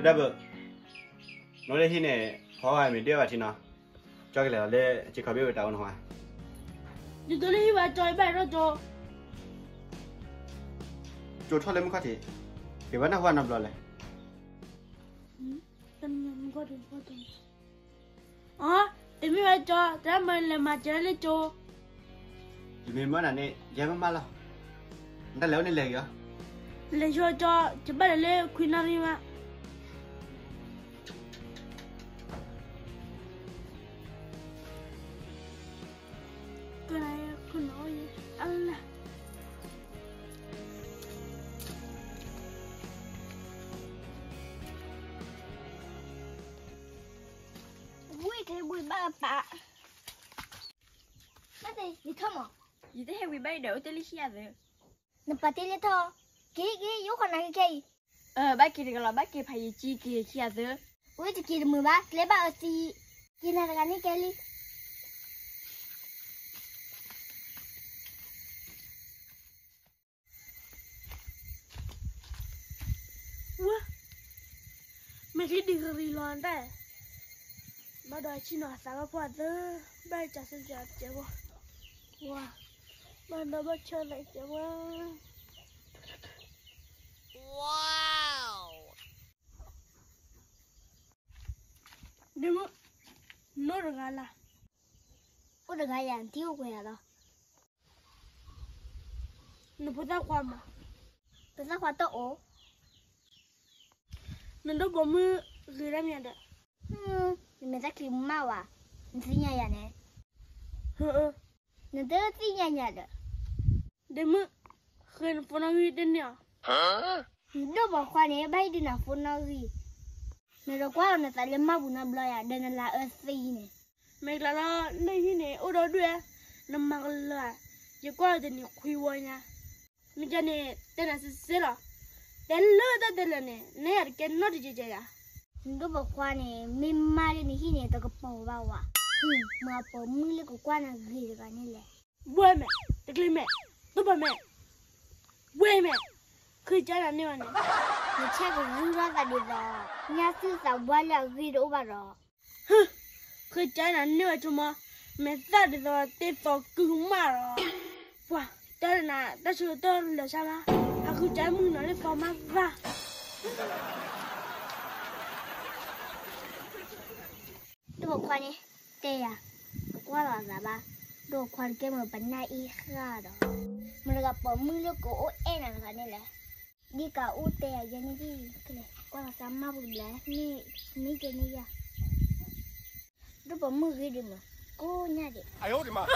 ဒၣ်ဘၣ်, နအိၣ်လၢဟံၣ်န့ၣ် ဖီဂၤမ့ၢ်ဒ့ၣ်ဘၣ်ထံနီၤ, ကၠီကလဲၤလီၤလၢစ့ခီဘ့ၣ်ဝဲတၢ်အိၣ်နီၤဝဲ, ယဒိးလၢဟံၣ်ဝဲကၠီ ယဘၣ်ဒီးကၠီ, ကၠီထီၣ်လၢမုၢ်ခီၣ်ထံး, က့ၤဘၣ်နၢ်ဟူနီတဘျီလဲၣ်. အီ, တမ့ၢ်ဝဲကၠီ, တၢ်မၤလဲၤမၤစၢၤလၢကၠီ, ယမ့ၢ်မၢနၤန့ၣ် ယဲမ့ၢ်မးလီၤ, နတၢ်လဲၤအိၣ်န့ၣ်လဲၤဂ့ၤအီၤ, လဲၤဆူကၠီ, ယဘၣ်လဲၤလၢခွံနၣ်ရံၣ်မး. ကနၣ်ယဲ ကနၣ်အီၤယဲ အလၢ ဝံၤက့ၤဝံၤဘၣ်ပာ်, ဘၣ်သ့ၣ်ယထီၣ်မး, ယတဟဲဝံၤဘၣ်အံၤဒီး အိၣ်တ့ၢ်လၢဟံၣ်အသၢ, နပာ်တ့ၢ်လၢထီၣ်, က့ၤက့ၤ ယအိၣ်ခိးနၤခဲအံၤ, အၢ ဘၣ်က့ၤတကလီၤ ဘၣ်က့ၤဖးယံာ်ကံက့ၤခံဂၤသၢ, ဝံၤတက့ၤတမုာ်ဘၣ် ကျဲဘၣ်အၢသံ, က့ၤနၤတဂၤန့ၣ်ကဲလံ. ဝဲ, မ့ၢ်ထံဒံးကရံၣ်လီၤတၢ်, ဘၣ်ဒီးဆံၣ်နီၤသးဘၣ်ဖှီၣ်သၢ, ဘၣ်ကစၢ်စၢ်ကဲဝဲ, ဝဲ, ဘၣ်ဒီးဘၣ်ဆၢသးကဲဝဲ, ဝဲ, ဒ့မုၣ်, နအိၣ်တဂၤလၢ်, အိၣ်တဂၤယၤ နထံၣ်အိၣ်ကွဲးယၤလီၤ. နဖိသၣ်ခွါမး, ဖိသၣ်ခွါတအိၣ်, နဒိၣ်ပိာ်မုၣ်ဂ့ၤတၢ်မနုၤဒီး, နမဲာ်သၣ်ချံမးဝဲ, နသ့ၣ်ညါယၤန့ၣ်, နတသ့ၣ်ညါယၤဒီး, ဒ့မုၣ်, ဃ့နဖိနီၣ်ဂံၢ်တန့ၢ်အီၤ, နဒိၣ်ပိာ်ခွါန့ၣ် ဘၣ်ဟ့ၣ်ဒုးနၤဖိနီၣ်ဂံၢ်, နတကွၢ်လီၤနသးလၢမၢ်ပူၤနီတဘျီယၤ ဒီးနလၤအၢသံန့ၣ်, မ့ၢ်ကျါလီၤ လၢဟံၣ်န့ၣ် အိၣ်ဒီးဒွဲၣ်, နမၤကလၢၤဧါ, ယကွၢ်လီၤတနံၤခွံဝီညါ, မ့ၢ်ကန့ၣ် တဲနၤစ့စ့လီၤ, တဲလၢတၢ်တဲလၢာ်န့ၣ် နဲယၤတကဲနီတကဲကဲယၤ, နဒိၣ်ပိာ်ခွါန့ၣ် မ့ၢ်မါလၢနဟံၣ်န့ၣ် တကပီၤဘၣ်ဝဲ, မၤပိာ်မုၣ်လၢကကွၢ်နၤဂ့ၤတဂၤန့ၣ်လဲၣ်. ဘှဲမဲာ်, တကျ့မဲာ်, တိၢ်ဘၣ်မဲာ်, ဝဲမဲာ်, ဃ့ကၢနၤန့ၢ်ဝဲန့ၣ်, နဆဲးကရူၢ်ထီၣ်သးဒ်သိး ညါသုသးဝါလၢအဂ့ၤတအိၣ်ဘၣ်ဒီး, ဃ့ကၢနၤန့ၢ်ဝဲဆိမီ, မဲာ်သၣ်ဒ်သိးတ့သီကုမးဒီး, ပှၤ, တဲနၤ တၢ်ဆၢကတီၢ်လၢာ်ဆါဘၣ်, ဟးဃုကၢမုၢ်နီၤလၢသီမးသၣ် ဒိၣ်ပိာ်ခွါန့ၣ် တဲယၤ, ကွၢ်လီၤသးဘၣ်, ဒိၣ်ပိာ်ခွါတကဲမ့ၢ်ပနၢ်အ့ၣ်ဃာ်ဒီး, မတၤတဂၤပိာ်မုၣ်လၢကအိၣ်အဲၣ်နၤတဂၤန့ၣ်လဲၣ်, ဒ်ကအိၣ်တဲယၤယဲန့ၣ်ဒ်, ကွၢ်လီၤသးမၢ်ပူၤဘျဲၣ်, မ့ၢ်ကဲန့ၣ်ယၤ, ဒိၣ်ပိာ်မုၣ်ဂ့ၤဒံးမး, ကိးညါဒံး